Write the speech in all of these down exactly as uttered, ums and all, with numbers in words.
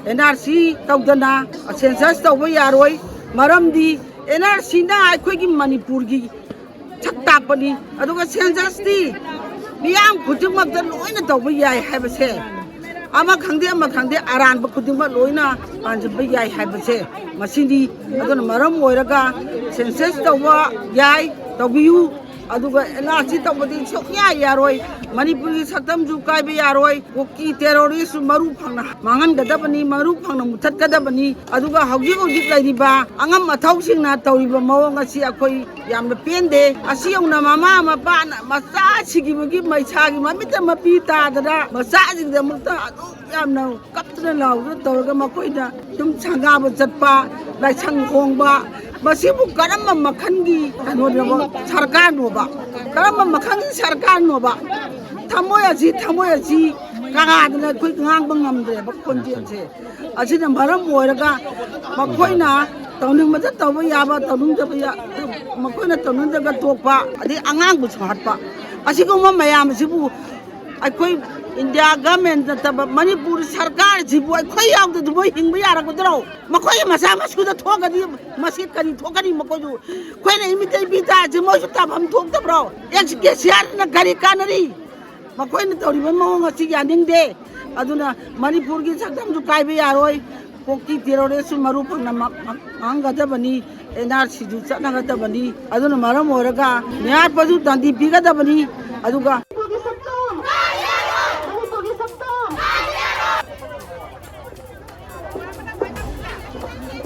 And R C ꯇꯧꯗꯅ census ꯇꯧꯕ ꯌꯥꯔꯣꯏ꯫ ꯃꯔꯝꯗꯤ ꯑꯦꯟ ꯑꯥꯔ ꯁꯤꯅ ꯑꯩꯈꯣꯏꯒꯤ ꯃꯅꯤꯄꯨꯔꯒꯤ ꯁꯛ ꯇꯥꯛꯄꯅꯤ꯫ ꯑꯗꯨꯒ ꯁꯦꯟꯁꯁꯇꯤ ꯃꯤꯌꯥꯝ ꯈꯨꯗꯤꯡꯃꯛꯇ ꯂꯣꯏꯅ ꯇꯧꯕ ꯌꯥꯏ ꯍꯥꯏꯕꯁꯦ, ꯑꯃ ꯈꯪꯗꯦ ꯑꯃ ꯈꯪꯗꯦ, ꯑꯔꯥꯟꯕ ꯈꯨꯗꯤꯡꯃꯛ ꯂꯣꯏꯅ ꯄꯥꯟꯁꯤꯟꯕ ꯌꯥꯏ ꯍꯥꯏꯕꯁꯦ ꯃꯁꯤꯅꯤ꯫ ꯑꯗꯨꯅ ꯃꯔꯝ ꯑꯣꯏꯔꯒ ꯁꯦꯟꯁꯁ ꯇꯧꯕ ꯌꯥꯏ, ꯇꯧꯕꯤꯌꯨ꯫ ꯑꯗꯨꯒ ꯑꯦꯟ ꯑꯥꯔ ꯁꯤ ꯇꯧꯕꯗꯤ ꯁꯨꯡꯌꯥ ꯌꯥꯔꯣꯏ꯫ ꯃꯅꯤꯄꯨꯔꯒꯤ ꯁꯛꯇꯝꯁꯨ ꯀꯥꯏꯕ ꯌꯥꯔꯣꯏ꯫ ꯀꯨꯀꯤ ꯇꯦꯔꯣꯔꯤꯁꯁꯨ ꯃꯔꯨ ꯐꯪꯅ ꯃꯥꯡꯍꯟꯒꯗꯕꯅꯤ, ꯃꯔꯨ ꯐꯪꯅ ꯃꯨꯊꯠꯀꯗꯕꯅꯤ꯫ ꯑꯗꯨꯒ ꯍꯧꯖꯤꯛ ꯍꯧꯖꯤꯛ ꯂꯩꯔꯤꯕ ꯑꯉꯝ ꯑꯊꯧꯁꯤꯡꯅ ꯇꯧꯔꯤꯕ ꯃꯑꯣꯡ ꯑꯁꯤ ꯑꯩꯈꯣꯏ ꯌꯥꯝꯅ ꯄꯦꯟꯗꯦ꯫ ꯑꯁꯤ ꯌꯧꯅ ꯃꯃꯥ ꯃꯄꯥꯅ ꯃꯆꯥ ꯁꯤꯈꯤꯕꯒꯤ ꯃꯩꯁꯥꯒꯤ ꯃꯃꯤꯠꯇ ꯃꯄꯤ ꯇꯥꯗꯅ ꯃꯆꯥꯁꯤꯡꯒꯤꯗꯃꯛꯇ ꯑꯗꯨꯛ ꯌꯥꯝꯅ ꯀꯞꯇꯅ ꯂꯥꯎꯗꯅ ꯇꯧꯔꯒ ꯃꯈꯣꯏꯅ ꯌꯨꯝ ꯁꯪꯒꯥꯕ ꯆꯠꯄ, ꯂꯥꯏꯁꯪ ꯍꯣꯡꯕ, ꯃꯁꯤꯕꯨ ꯀꯔꯝꯕ ꯃꯈꯜꯒꯤ ꯀꯩꯅꯣꯅꯣꯕ, ꯁꯔꯀꯥꯔꯅꯣꯕ? ꯀꯔꯝꯕ ꯃꯈꯜꯒꯤ ꯁꯔꯀꯥꯔꯅꯣꯕ? ꯊꯃꯣꯏ ꯑꯁꯤ, ꯊꯃꯣꯏ ꯑꯁꯤ ꯀꯅꯥꯗꯅ ꯑꯩꯈꯣꯏ ꯉꯥꯡꯕ ꯉꯝꯗ꯭ꯔꯦꯕ ꯈꯣꯟꯖꯦꯜꯁꯦ꯫ ꯑꯁꯤꯅ ꯃꯔꯝ ꯑꯣꯏꯔꯒ ꯃꯈꯣꯏꯅ ꯇꯧꯅꯤꯡꯕꯗ ꯇꯧꯕ ꯌꯥꯕ, ꯇꯧꯅꯤꯡꯗꯕ ꯌꯥ-, ꯃꯈꯣꯏꯅ ꯇꯧꯅꯤꯡꯗꯕ ꯇꯣꯛꯄ, ꯑꯗꯩ ꯑꯉꯥꯡꯕꯨ ꯁꯧꯍꯠꯄ, ꯑꯁꯤꯒꯨꯝꯕ ꯃꯌꯥꯝ ꯑꯁꯤꯕꯨ ꯑꯩꯈꯣꯏ ꯏꯟꯗꯤꯌꯥ ꯒꯃꯦꯟ ꯅꯠꯇꯕ ꯃꯅꯤꯄꯨꯔ ꯁꯔꯀꯥꯔꯁꯤꯕꯨ ꯑꯩꯈꯣꯏ ꯌꯥꯎꯗꯗꯤ ꯃꯣꯏ ꯍꯤꯡꯕ ꯌꯥꯔꯛꯀꯗ꯭ꯔꯣ? ꯃꯈꯣꯏꯒꯤ ꯃꯆꯥ ꯃꯁꯨꯗ ꯊꯣꯛꯑꯒꯗꯤ ꯃꯁꯤ ꯀꯔꯤ ꯊꯣꯛꯀꯅꯤ? ꯃꯈꯣꯏꯁꯨ ꯑꯩꯈꯣꯏꯅ ꯏꯃꯤꯇꯩ ꯄꯤ ꯇꯥꯔꯁꯤ ꯃꯣꯏꯁꯨ ꯇꯥꯐꯝ ꯊꯣꯛꯇꯕ꯭ꯔꯣ? ꯑꯦꯁ ꯀꯦ ꯁꯤ ꯑꯥꯔꯅ ꯀꯔꯤ ꯀꯥꯟꯅꯔꯤ? ꯃꯈꯣꯏꯅ ꯇꯧꯔꯤꯕ ꯃꯑꯣꯡ ꯑꯁꯤ ꯌꯥꯅꯤꯡꯗꯦ꯫ ꯑꯗꯨꯅ ꯃꯅꯤꯄꯨꯔꯒꯤ ꯁꯛꯇꯝꯁꯨ ꯀꯥꯏꯕ ꯌꯥꯔꯣꯏ꯫ ꯀꯣꯛꯀꯤ ꯇꯦꯔꯣꯔꯤꯁꯁꯨ ꯃꯔꯨ ꯐꯪꯅ ꯃ-, ꯃ-, ꯃꯥꯡꯒꯗꯕꯅꯤ꯫ ꯑꯦꯟ ꯑꯥꯔ ꯁꯤꯁꯨ ꯆꯠꯅꯒꯗꯕꯅꯤ꯫ ꯑꯗꯨꯅ ꯃꯔꯝ ꯑꯣꯏꯔꯒ ꯅꯤꯌꯥꯠꯄꯁꯨ ꯗꯟꯗꯤ ꯄꯤꯒꯗꯕꯅꯤ꯫ ꯑꯗꯨꯒ ꯃꯅꯤꯄꯨꯔꯒꯤ ꯁꯛꯇꯝ! ꯃꯅꯤꯄꯨꯔꯒꯤ ꯁꯛꯇꯝ!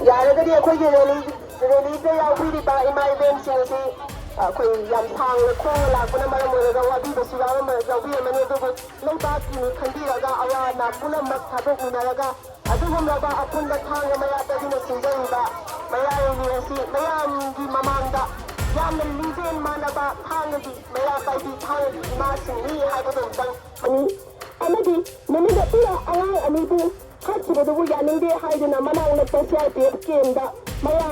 ꯌꯥꯔꯒꯗꯤ ꯑꯩꯈꯣꯏꯒꯤ ꯔꯦꯂꯤ, ꯔꯦꯂꯤꯗ ꯌꯥꯎꯕꯤꯔꯤꯕ ꯏꯃꯥ ꯏꯕꯦꯟꯁꯤꯡ ꯑꯁꯤ ꯑꯩꯈꯣꯏ ꯌꯥꯝ ꯁꯥꯡꯅ ꯈꯣꯡꯅ ꯂꯥꯛꯄꯅ ꯃꯔꯝ ꯑꯣꯏꯔꯒ ꯋꯥꯕꯤꯕꯁꯨ ꯌꯥꯎꯔꯝꯕ-, ꯌꯥꯎꯕꯤꯔꯝꯃꯅꯤ꯫ ꯑꯗꯨꯕꯨ ꯂꯩꯕꯥꯛꯀꯤ ꯈꯟꯕꯤꯔꯒ ꯑꯋꯥ ꯑꯅꯥ ꯄꯨꯝꯅꯃꯛ ꯊꯥꯗꯣꯛꯃꯤꯟꯅꯔꯒ ꯑꯗꯨꯒꯨꯝꯂꯕ ꯑꯄꯨꯟꯕ ꯊꯥꯡꯒ ꯃꯩꯔꯥ ꯄꯥꯏꯕꯤꯅ ꯁꯤꯟꯖꯔꯤꯕ ꯃꯩꯔꯥ ꯔꯦꯂꯤ ꯑꯁꯤ ꯃꯌꯥꯝꯒꯤ ꯃꯃꯥꯡꯗ ꯌꯥꯝꯅ ꯂꯤꯡꯖꯦꯜ ꯃꯥꯟꯅꯕ ꯊꯥꯡꯒꯒꯤ ꯃꯩꯔꯥ ꯄꯥꯏꯕꯤ ꯊꯥꯡꯒꯒꯤ ꯏꯃꯥꯁꯤꯡꯅꯤ ꯍꯥꯏꯕꯗꯨ ꯑꯃꯨꯛꯇꯪ ꯃꯅꯤ꯫ ꯑꯃꯗꯤ ꯅꯨꯃꯤꯠ ꯑꯗꯨꯗ ꯑꯉꯥꯡ ꯑꯅꯤꯕꯨ ꯍꯥꯠꯈꯤꯕꯗꯨꯕꯨ ꯌꯥꯅꯤꯡꯗꯦ ꯍꯥꯏꯗꯨꯅ ꯃꯅꯥꯛ ꯅꯛꯄ ꯁꯤ ꯑꯥꯔ ꯄꯤ ꯑꯦꯐ ꯀꯦꯝꯗ ꯃꯌꯥꯝ